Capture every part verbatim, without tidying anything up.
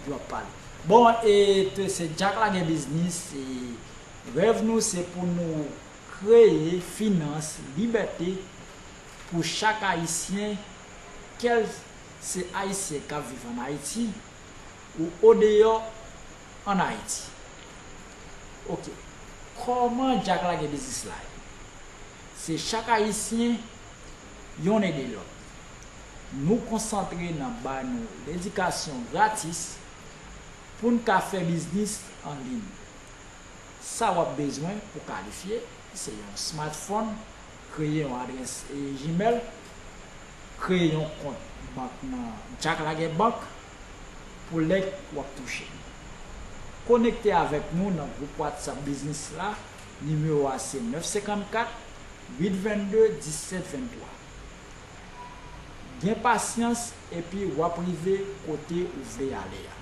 w ap pale. Bon, e te, se Jack Lagè Biznis, e rèv nou se pou nou kreye finans, libète pou chak Ayisyen, kèl se Ayisyen k ap viv ann Ayiti ou odeyò ann Ayiti. Oke. Kòman Jack Lagè Biznis la ye? Se chak Ayisyen, yonn ede lòt. Nou konsantre nan ba nou ledikasyon gratis pou n ka fè biznis an liy. Sa w ap bezwen pou kalifye, se yon smartphone, kreye yon adrès, e, Gmail, kreye yon kont bank nan Jack Lagè Bank pou lè w ap touche. Konekte avèk nou nan gwoup WhatsApp biznis la, nimewo a se nèf senkannkat, uit vennde, disèt venntwa. Gen pasyans epi w ap rive kote ou vle ale a.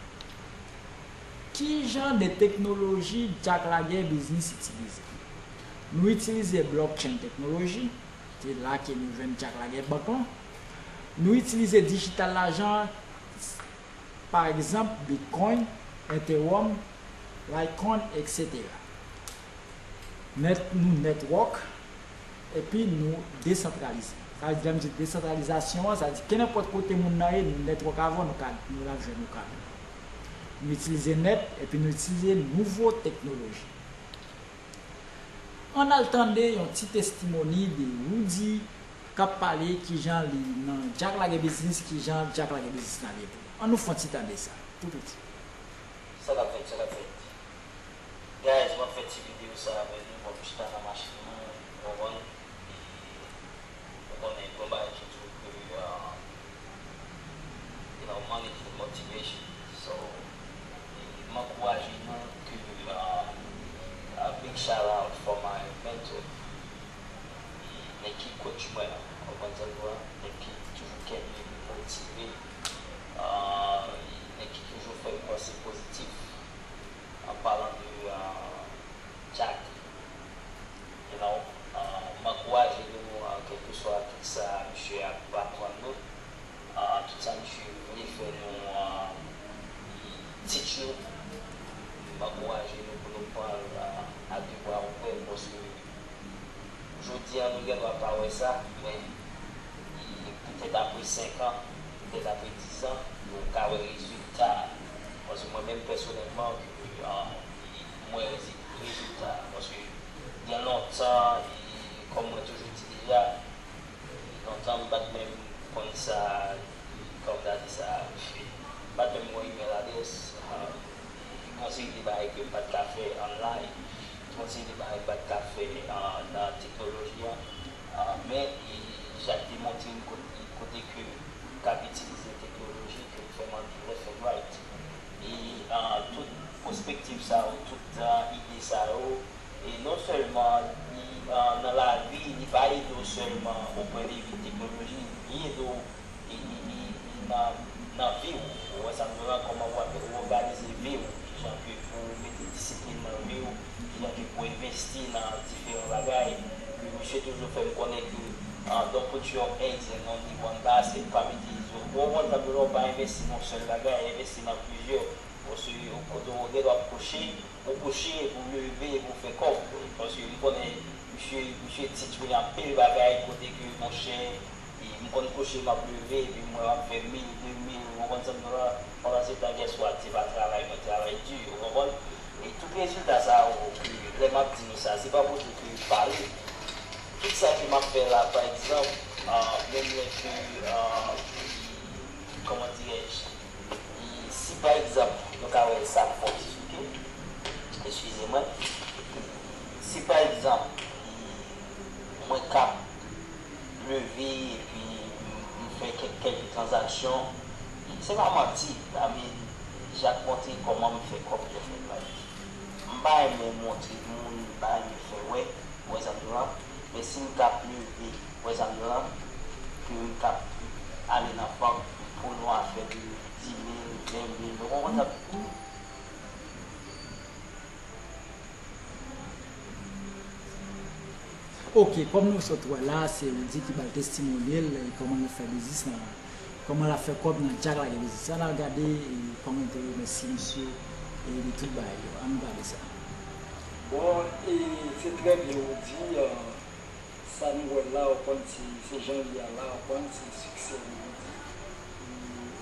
Ki jan de teknoloji Jack Lagè Biznis itilize? Nou itilize blockchain teknoloji, se la ke nou jwenn Jack Lagè Bank lan. Nou itilize dijital lajan, pa egzanp, Bitcoin, Ethereum, Litecoin, etsetera. Nèt, nou network, epi nou desantralize. Sa vle di, lè m di desantralizasyon an, sa vle di kenenpòt kote moun nan ye, nou network avè w, nou ka, nou la jwenn ou ka. Nou itilize nèt, epi nou itilize nouvo teknoloji. Ann al tande yon ti testimoni de Roody k ap pale kijan li nan Jack Lagè Biznis, kijan Jack Lagè Biznis la ye pou li. Ann nou fè yon ti tande sa, tou piti. Sa k ap fèt, sa k ap fèt. Guys, m ap fè ti videyo sa avè nou, m ap chita nan machin mwen, ou konprann? E ou konnen, gon bagay ki di w ke, ah, you know, money is the motivation. So, e m ankouraje nou ke, ah, a big shout out for my mentor, e nèg ki coach mwen an, ou konprann sa m di w la? Nèg ki toujou kenbe m motive, ah, nèg ki toujou fè m panse pozitif. An palan de, ah, Jack, you know, ah, m ankouraje nou, ah, kèlkeswa tout sa misye ap aprann nou, ah, tout sa misye vle fè nou, ah, teach nou, m ankouraje nou pou nou pran l, ah, a de bra ouvè, paske jodi a, nou gendwa pa wè sa, men petèt apre senk an, petèt apre diz an, nou ka wè rezilta a. Paske mwen menm pèsonèlman, ke, ah, m wè rezi-, rezilta a. Paske gen lontan, e kòm mwen toujou di deja, lontan m pa t menm konn sa, kòm ta di sa, m pa t menm gon email adrès, ah, gon seri de bagay ke m pa t ka fè online, gon seri de bagay m pa t ka fè, ah, nan teknoloji an. Ah, men, e, Jack te montre m kote, kote ke m kab itilize teknoloji, ke m fè money left and right. E, ah, tout pèspektiv sa yo, tout, ah, ide sa yo, e non sèlman li, ah, nan lavi, li pa ede w sèlman o pwen de vi teknoloji, li ede w e, e, e, e nan, nan vi w. Ou wè sa m di w la, kòman w ap òganize vi w, kijan ke pou w mete disiplin nan vi w, kijan ke pou w envesti nan diferan bagay. Ke misye toujou fè m konnen ke, ah, don't put your eggs in only one basket, pa mete, ou konprann sa m di w la, ou pa envesti nan yon sèl bagay, envesti nan plizyè. Paske kote w gendwa kouche, ou kouche, pou w leve, pou w fè kòb. Paske m konnen misye, misye teach mwen anpil bagay kote ke, monchè, e m konn kouche, m ap leve, epi m wè m ap fè mil, de mil, ou konprann sa m di w la? Pandan se tan, guess what? Se pa travay mwen travay di, ou konprann? E tout rezilta sa yo, ke lè m ap di nou sa, se pa pou di ke m pale. Tout sa ke m ap fè la, pa egzanp, ah, menm lè ke, ah, kòman dirèj, e si pa egzanp, nou ka wè sa k fè yon ti souke, eskize mwen, si pa egzanp, mwen k ap leve epi m, m fè kèk, kèlke tranzaksyon, se pa manti, I mean, Jack montre kòman m fè kòb left and right. M pa renmen montre moun, m pa renmen fè wè, ou wè sa m di w la, men si m k ap leve, ou wè sa m di w la, ke m k ap ale nan bank, m pou yon afè de dis mil, ven mil, ou konprann sa? Ok, kòm nou sot wè la, se Roody ki ba l testimony l, e kòman l fè biznis nan Kòman l ap fè kòb nan Djak Lage Biznis. Ann al gade, e, kòman li te remèsye misye, e, de tout bagay yo. Ann gade sa. Bon, e, se trè byen ou di, e, sa nou wè la, ou konn, se, se jan li a la, ou konn, se siksè li, ou di.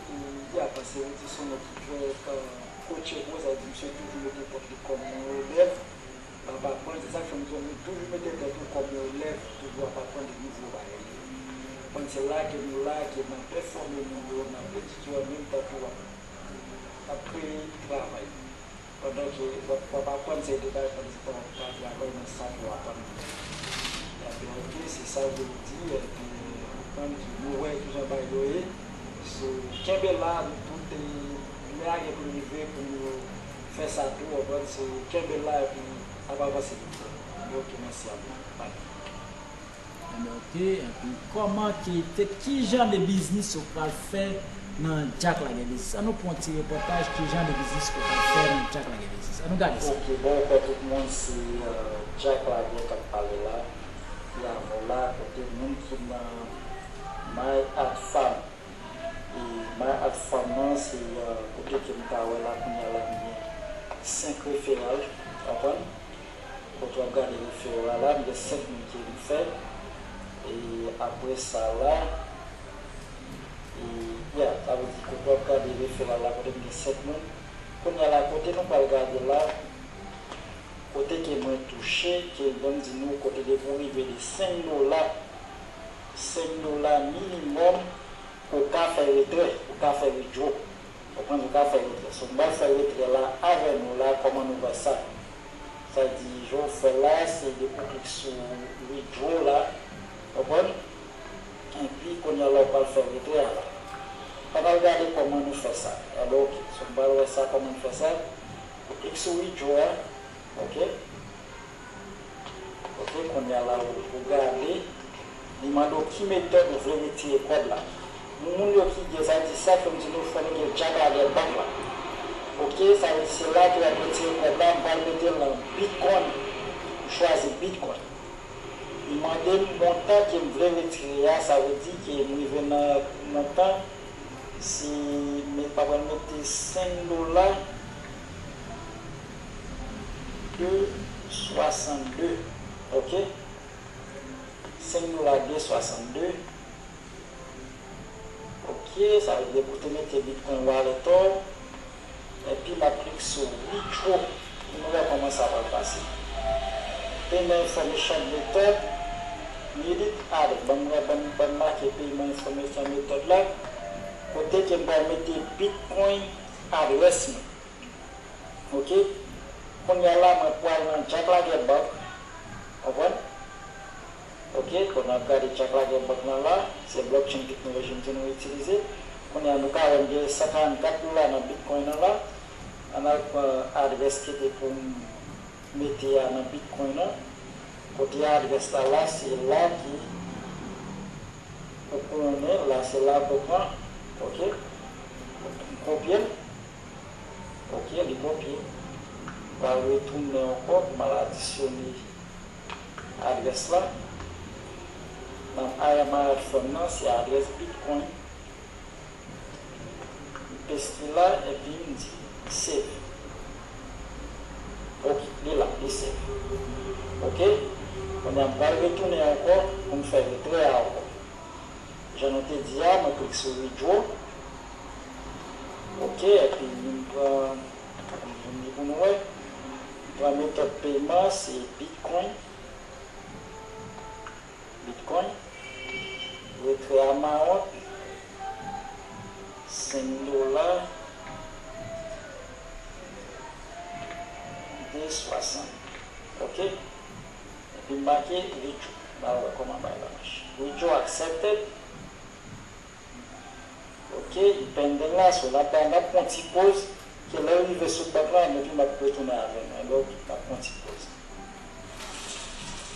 E, e, ya, paske ou di se yon nèg ki trè, e, kotche gwo, sa vle di misye toujou mete tèt li kòm yon elèv. L ap aprann, se sa k fè m di w, nou toujou mete tèt nou kòm yon elèv, toujou ap aprann de nouvo bagay. Bon, se la ke nou la, ke n ap enfòme moun yo, n ap edike yo, an menm tan tou w ap, ap kreye travay. Pandan ke w ap, w ap aprann seri de bagay, pandan se tan w ap ka travay nan sa ke w aprann. Ebyen, oke, se sa w vle di, epi, ou konprann ke nou wè kijan bagay yo ye. So, kenbe la, nou tout, e, lè a gen pou l rive pou nou fè sa tou, w konprann, se kenbe la epi n ap avanse toujou. Ebyen, oke, mèsi anpil. Bye. Ebyen, oke. Epi, kòman ki, te, ki jan de biznis ou pral fè nan Djak Lage Biznis? Ann nou pran yon ti repòtaj, ki jan de biznis ou pral fè nan Djak Lage Biznis? Ann nou gade sa. Oke, bon, ou kwè tout moun se, e, Djak Lage k ap pale la. Epi avè w la, kote moun ki nan My Art Farm. E My Art Farm nan, se, e, kote ke m ka wè la kounye a la, m gen senk referral, w konprann? Kote w ap gade referral la, m gen senk moun ke m fè. E apre sa la, e, ya, sa vle di kote w ap gade referral la, kote m gen senk moun. Kounye a la, kote nou pral gade la, kote ke mwen touche, ke ban m di nou, kote depi w rive de senk dola, senk dola minimòm, ou ka fè retrè, ou ka fè withdraw. Ou konprann, ou ka fè retrè. So, m pral fè retrè la avè nou la, kòman nou wè sa. Sa di, jan w fè la, se depi w klik sou withdraw la, ou konprann? Epi, kounye a la, ou pral fè retrè a la. Ann al gade kòman nou fè sa. Ebyen, oke. So, m pral wè sa, kòman nou fè sa. Ou klik sou withdraw a, oke? Oke, kounye a la, ou, ou gade, li mande w ki metòd ou vle retire kòb la. Moun, moun yo ki gen sa, di sa, fè m di nou, fò nou gen Djak Lage Bank la. Oke, sa vle di se la ke w ap retire kòb la, m pral mete l nan Bitcoin. M chwazi Bitcoin. Li mande m montan ke m vle retire a, sa vle di ke m rive nan montan, si m pa pral mete senk dola, de swasannde, oke? Senk dola, de swasannde. Oke, sa vle di depi w te mete Bitcoin wallet ou, epi m ap klik sou withdraw pou nou wè kòman sa pral pase. Payment information method, need it added. Ban m, ban m, ban m make payment information method la. Kote ke m pral mete Bitcoin address mwen. Oke? Kounye a la, mwen pral nan Djak Lage Bank. Konprann? Oke, kounye a n ap gade Djak Lage Bank nan la, se blockchain teknoloji m di nou itilize. Kounye a nou ka wè m gen san karannkat dola nan Bitcoin nan la. Ann al pran adrès ki te pou m mete a nan Bitcoin nan. Kote adrès la la, se la ki ou konnen, la se la pou pran. Oke? M kopye l. Oke, li kopye. M pral retounen ankò pou m al adisyone adrès la. Nan I M R Fund nan, se adrès Bitcoin. M peste la, epi m di save. Oke, li la, li save. Oke? Kounye a m pral retounen ankò pou m fè retrè a ankò. Jan nou te di a, mwen klik sou withdraw. Oke, epi m pran, m vin li pou nou wè. M pran metòd peman, se Bitcoin. Bitcoin. Retrè amount, senk dola, de swasannde. Oke? Epi m make withdraw. N a wè kòman bagay la mache. Withdraw accepted. Oke, li pending la, so n ap, n ap pran ti poz, ke lè l rive sou bank la, epi m ap retounen avè nou. Ebyen, oke, n ap pran ti poz.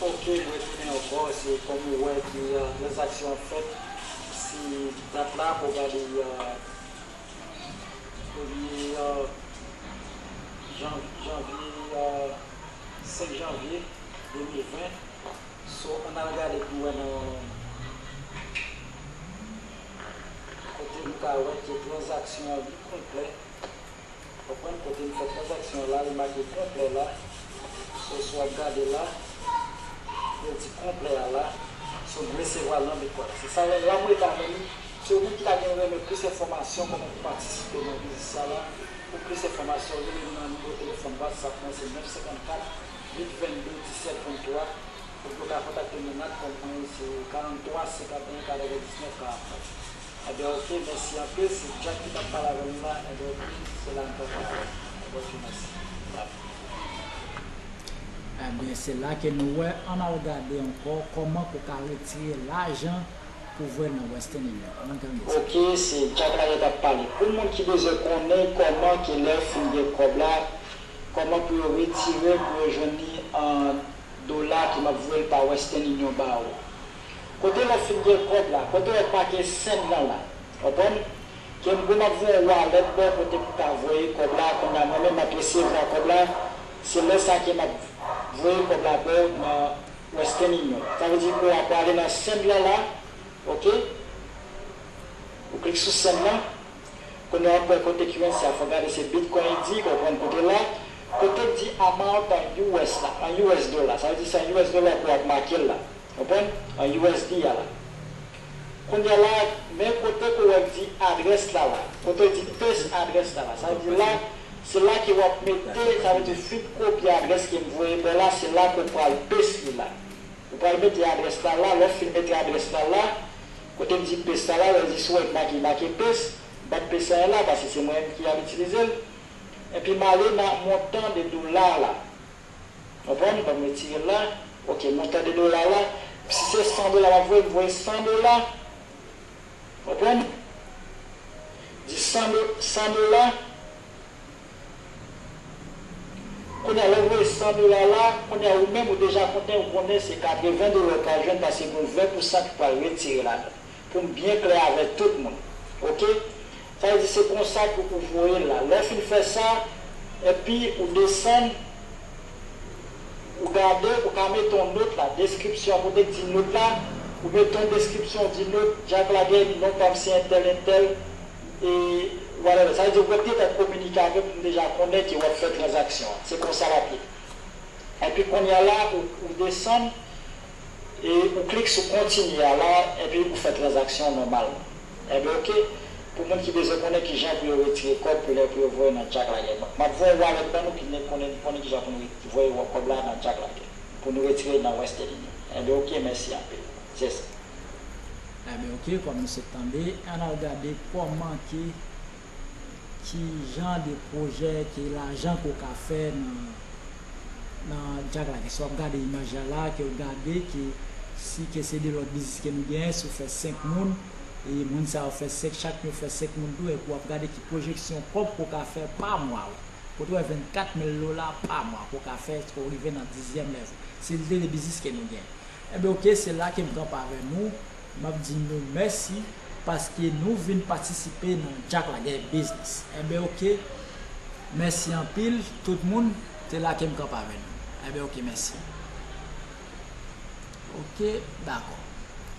Oke, m retounen ankò, se kòm ou wè ke, euh, tranzaksyon an fèt, se dat la, pou gade, euh, premye, euh, jan-, janvye, euh, senk janvye de mil ven. So, ann al gade pou wè nan kote wè ke tranzaksyon an li konplè. Konprann kote m fè tranzaksyon an la, li make konplè la. So, si w ap gade la, yo di konplè a la. So, m resevwa l nan Bitcoin. Se sa la, la mwen ta renmen. Si w menm ki ta gen renmen plis enfòmasyon, kòman pou patisipe nan biznis sa la, pou plis enfòmasyon, rele m nan nimewo telefòn WhatsApp mwen, se nèf senkannkat, uit venndde, disèt venntwa. Ou ka kontakte m nan natcom mwen, se karannntwa senkanteyen katrevendiznèf karannnnèf. Ebyen, oke, mèsi anpil. Se Jack ki t ap pale avè nou la. Ebyen, oke, se la m t ap pale. Ebyen, oke, mèsi. Ebyen, se la ke nou wè, ann al gade ankò kòman pou ka retire lajan pou voye nan Western Union. Ann tande sa. Oke, se Jack la ki t ap pale. Pou moun ki bezwen konnen kòman ke lè w fin gen kòb la, kòman pou yo retire, pou yo jwenn li an dola ke m ap voye l pa Western Union ba ou. Kote lè w fin gen kòb la, kote w wè k make send lan la, konprann? Ke m gon m ap voye yon wallet ba w kote pou w ka voye kòb la, kounye a mwen menm m ap resevwa kòb la, se lè sa ke m ap voye kòb la ba w nan Western Union. Sa vle di ke w ap prale nan send lan la, oke? Ou klik sou send lan. Kounye a w ap wè kote currency a, fò w gade se Bitcoin li di, konprann kote la. Kote k di amount an U S la, an U S dola. Sa vle di se an U S dola ke w ap make l la. Konprann? An U S D a la. Kounye a la, men kote ke w wè k di adrès la la. Kote k di paste adrès la la. Sa vle di la, se la ke w ap mete, sa vle di fin kopye adrès ke m voye ba w la, se la ke w pral paste li la. Ou pral mete adrès la la, lè w fin mete adrès la la, kote m di paste la la, lè w di sou wè k make, make paste, m pa t paste anyen la, paske se mwen menm ki ap itilize l. Epi m ale nan montan de dola la. Konprann? Ban m retire l la. Oke, montan de dola la. Si se san dola m ap voye, m voye san dola. Konprann? Di san do-, san dola. Kounye a, lè w voye san dola la, kounye a, ou menm, ou deja kontan, ou konnen se katreven dola w pral jwenn, paske gen ven pousan ki pral retire ladan. Pou m byen klè avèk tout moun. Oke? Sa vle di se konsa ke ou voye l la. Lè w fin fè sa, epi ou desann, ou gade, ou ka mete yon nòt la, deskripsyon, kote k di nòt la, ou mete yon deskripsyon, ou di nòt, Jack Laguerre, non pa m se entèl, entèl, e whatever. Sa vle di ou gentan kominike avè m, m deja konnen ke w ap fè tranzaksyon an. Se konsa l ap ye. Epi kounye a la, ou, ou desann, e ou klik sou kontinye a la, epi ou fè tranzaksyon nòmalman. Ebyen, oke. Pou moun ki bezwen konnen kijan pou yo retire kòb pou lè pou yo voye nan Jack Laguerre. M ap voye wallet ban nou ki konnen, konnen kijan pou nou re-, voye kòb la nan Jack Laguerre. Pou nou retire nan Western Union. Ebyen, oke, mèsi anpil. Se sa. Ebyen, oke, kòm nou sot tande, ann al gade kòman ke ki jan de pwojè, ki lajan ke w ka fè nan, nan Jack Laguerre. Si w ap gade imaj la la, ke w gade ke si ke se de lòt biznis ke nou genyen, si w fè senk moun, e moun sa yo fè senk, chak moun fè senk moun tou, epi w ap gade ki pwojeksyon kòb ke w ka fè pa mwa, wi. Kote w wè vennkat mil dola pa mwa ke w ka fè, ke w rive nan dizyèm level. Se de, de biznis ke nou genyen. Ebyen, oke, se la ke m kanpe avè nou. M ap di nou mèsi paske nou vin patisipe nan Jack Laguerre Business. Ebyen, oke, mèsi anpil, tout moun, se la ke m kanpe avè nou. Ebyen, oke, mèsi. Oke, dakò.